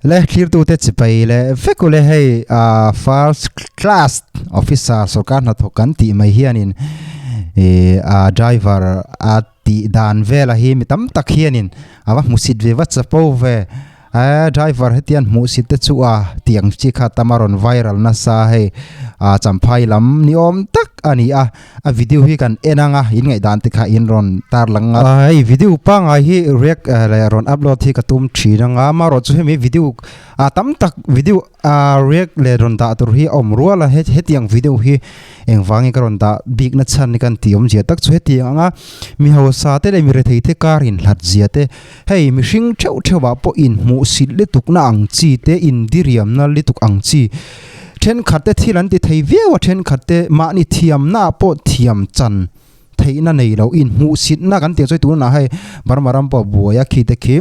Le thlirtute chipai leh vek ule hei ah first class officer sorkar hnathawk kan tih mai hianin ih a driver a tih dan vela hi mi tam tak hianin a va hmusit ve va chapo ve eh driver hetiang hmuhsit te chu a tiang chi kha tam a rawn viral nasa hei ah champhai lam ni awm tak a ni a. A video hi kan en anga in ngaihdan te kha in rawn tar lang a. Hei video pangngai hi react leh rawn upload hi ka tum thin anga amaherawh chu hemi video ah tam tak video ah react leh rawn dah tur hi a awm rual a hetiang video hi engvangin ka rawn dah bik na chhan hi kan tih awmzia tak chu hetiang anga mi hausa te leh mi rethei te kar inhlat zia te hei mihring theuh theuh ah pawh inhmuhsit lutuk na ang chi te indiriamna lutuk ang chi Thenkhat te thil an ti thei viau a, thenkhat te mahni thiamna ah pawh thiam chan theihna nei lo inhmuhsitna kan tih ang chu tunah hei Burma ram pawh buai a khi te khi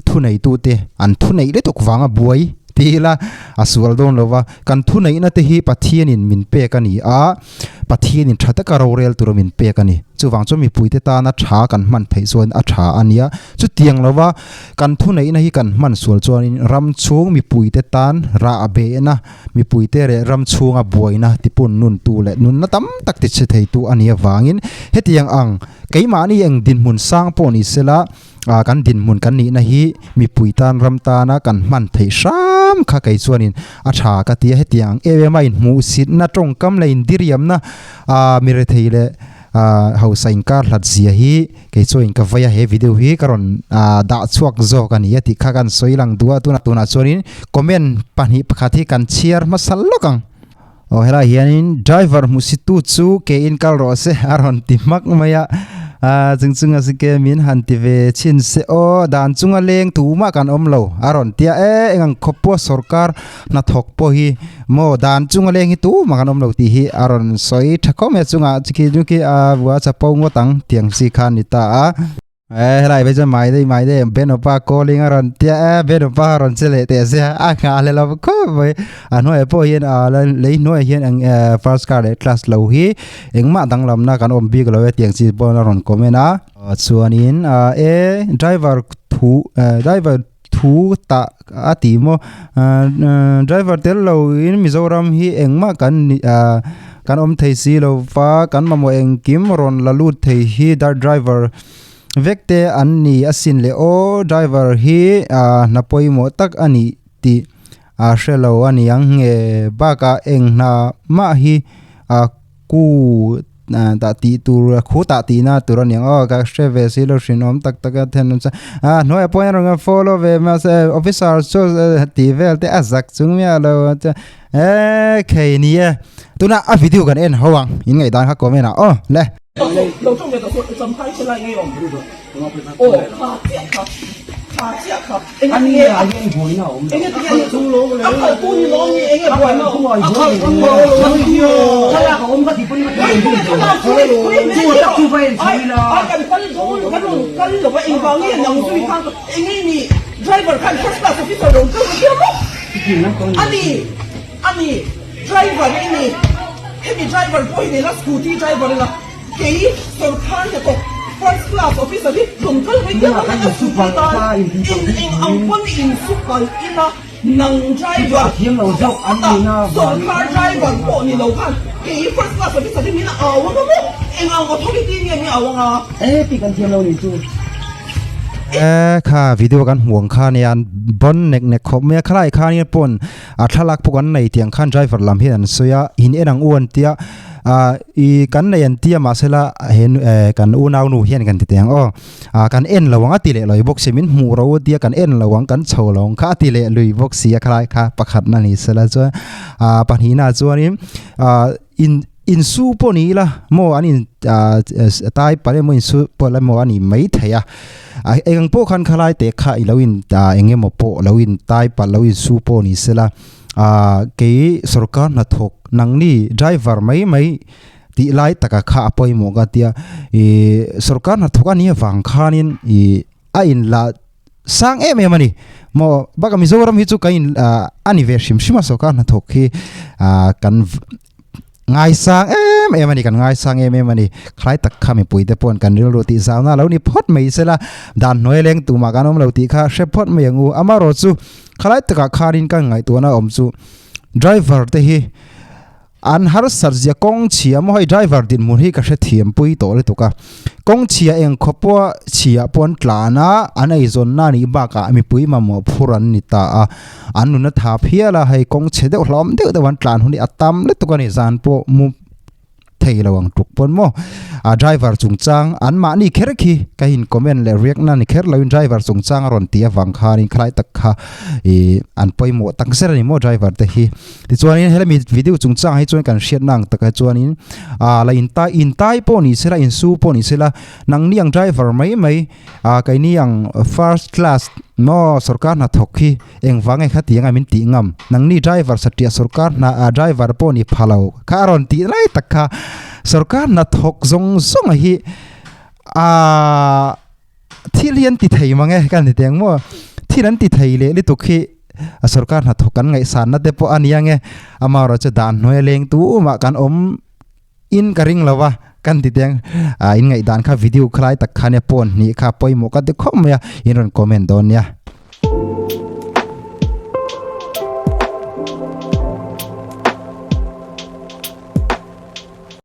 thuneitu te an thuneih lutuk vanga buai ti ila a sual dawn lo va, kan thuneihna te hi Pathianin min pek a ni a. Pathianin tha taka rorel tura min pek a ni. Chuvang chuan mipuite tana tha kan hman theih chuan a tha a nia. Chutiang lova kan thuneihna hi kan hman sual chuanin ram chhung mipuite tan rah behna, mipuite leh ram chhunga buaina tipun nuntu leh nunna tam tak tichhe theitu a nih avangin hetiang ang keimahni eng dinhmun sang pawh ni sela, Ah kan dinhmun kan nihna hi mipui tan ram tana kan hman theih hram kha kei chuanin a tha ka ti a, hetiang ang em em a inhmuhsitna tawngkam leh indiriamna ah mi rethei leh ah hausa inkar hlat zia hi kei chuanin ka vei a, he video hi ka rawn ah dah chhuak zawk a ni a tih kha kan sawi lang duh a, tunah tunah chuanin comment pahnih pakhat hi kan chhiar hmasa lawk ang. Aw helaiah hianin driver hmuhsitu chu ke in kal rawh se a rawn ti hmak mai a ah chung chunga si ke min han ti ve chhin se aw dan chunga leng tumah kan awm lo a rawn ti a e eng ang khawp pawh sorkar hnathawk pawh hi maw dan chunga leng hi tumah kan awm lo tih hi a rawn sawi tha khawp mai a chungah chikhi chu khi a bua chapo ngawt ang tiang chi kha a ni ta a. E helai phei chuan mai dei mai dei Ben Opa calling a rawn tia e Ben Opa a rawn che leh teh sia a nghah leh lo khawp mai a hnuaiah pawh hian ah lei hnuaiah hian eng eh first car leh class lo hi engmah danglamna kan awm bik lo e tiang chi pawh a rawn comment a chuanin ah e driver thu eh driver thu tah a ti maw ah driver tel lo in Mizoram hi engmah kan ni ah kan awm thei si lo va kan mamawh engkim rawn la lut thei hi driver vek te an ni asin le aw driver hi ah hna pawimawh tak a nih tih a hre lo a ni ang nge bakah eng hna mah hi ah ku dah tih tur khu tah tih na tur a ni ang aw ka hre ve si lo hrinawm tak tak a then chu a hnuaiah pawh hian rawn follow ve mahse officer chu tih vel te a zak chung miah lo a chuan eee khei ni e tunah a video kan en ho ang in ngaihdan kha comment ah aw le. Kei sorkar hnathawk first class officer hi rawn kal mai diam ang a scooty tan in eng ang pawn in su kal ila nang driver sorkar driver pawh ni lo khan kei first class officer hi min au anga maw eng ang authority nge min au anga. E kha video kan hmuh ang khan hian bon nek nek khawp mai a khalai khan hian pawn a thlalak pawh kan nei tiang khan driver lam hian an sawi a in en ang u an tia ah ih kan nei an tia mahsela he eh kan unau nu hian kan ti teh ang aw ah kan en lo ang a ti leh lui bawk si min hmuh ro a tia kan en lo ang kan chho lo ang kha a ti leh lui bawk si a khalai kha pakhat na ni sela chuan ah pahnihna chuanin ah in insu pawh ni ila maw an in ah tai palh emaw insu pawh emaw a nih mai thei a ah eng pawh khan khalai teh kha i lo in ah eng emaw pawh lo in tai palh lo insu pawh ni sela. Ahh kei sorkar hnathawk nangni driver mai mai tih lai taka kha a pawimawh ka tia ih sorkar hnathawk a nih avang khanin ih a inla sang em em a ni maw bakah Mizoram hi chu kan in ah a ni ve hrim hrim a sorkar hnathawk hi ah kan ngaisang em em a ni, kan ngaisang em em a ni. Khlai tak kha mipui te paw'n kan rilru tih zauna lo ni phawt mai sela, dan hnuai leng tumah kan awm lo tih kha hre phawt mai ang u. Amaherawhchu khalai takah khanin ka ngaihtuahna awm chu driver te hi an harsat zia kawng chhia maw hei driver dinhmun hi ka hrethiam pui tawh lutuk a, kawng chhia eng khaw pawh chhia pawh an tlan a, an eizawnna anih bakah mipui mamawh phur an ni ta a, an nuna tha phial a, hei kawng chhe deuh hlauhawm deuh deuh an tlan hun hi a tam lutuk a ni, zan pawh mu. thei lo ang tluk pawn maw a driver chungchang an mahni kher khi ka in comment leh react na ni kher loin driver chungchang a rawn tih avang khanin khalai tak kha ih an pawimawh tak zet a ni maw driver te hi tichuanin helami video chungchang hi chuan kan hriatna ang takah chuanin ah la in tai in tai pawh ni sela in su pawh ni sela nangni ang driver mai mai ah keini ang first class maw sorkar hnathawk hi Engvang nge khati anga min tih ngam? Nangni driver satria sorkar hna ah driver pawh ni pha lo kha a rawn tih lai tak kha sorkar hna thawk zawng zawng a hi aaa thil hi an ti thei mang e ka ni teng maw thil an ti thei leh lutuk hi a sorkar hna thawk kan ngaihsanna te pawh a nia nge amaherawh chu dan hnuai a leng tumah kan awm in ka ring lo va kan ti teng ah in ngaihdan kha video khalai tak khan e pawn hnih kha pawimawh ka ti khawp mai a in rawn comment dawn nia.